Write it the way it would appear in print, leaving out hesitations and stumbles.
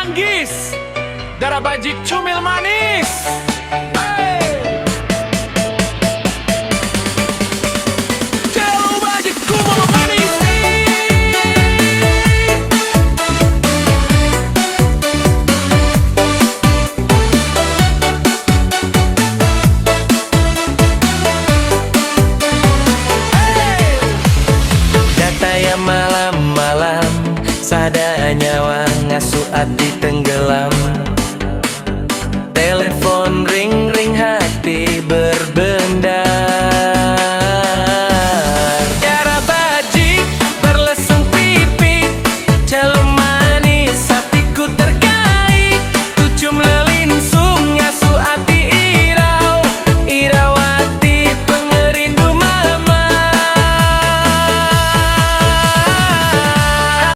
Manggis Dara bajik cumil manis. Hey! Celu bajik kumul manis. Datai iya malam-malam Sada nyawa ngasuh ati tenggelam.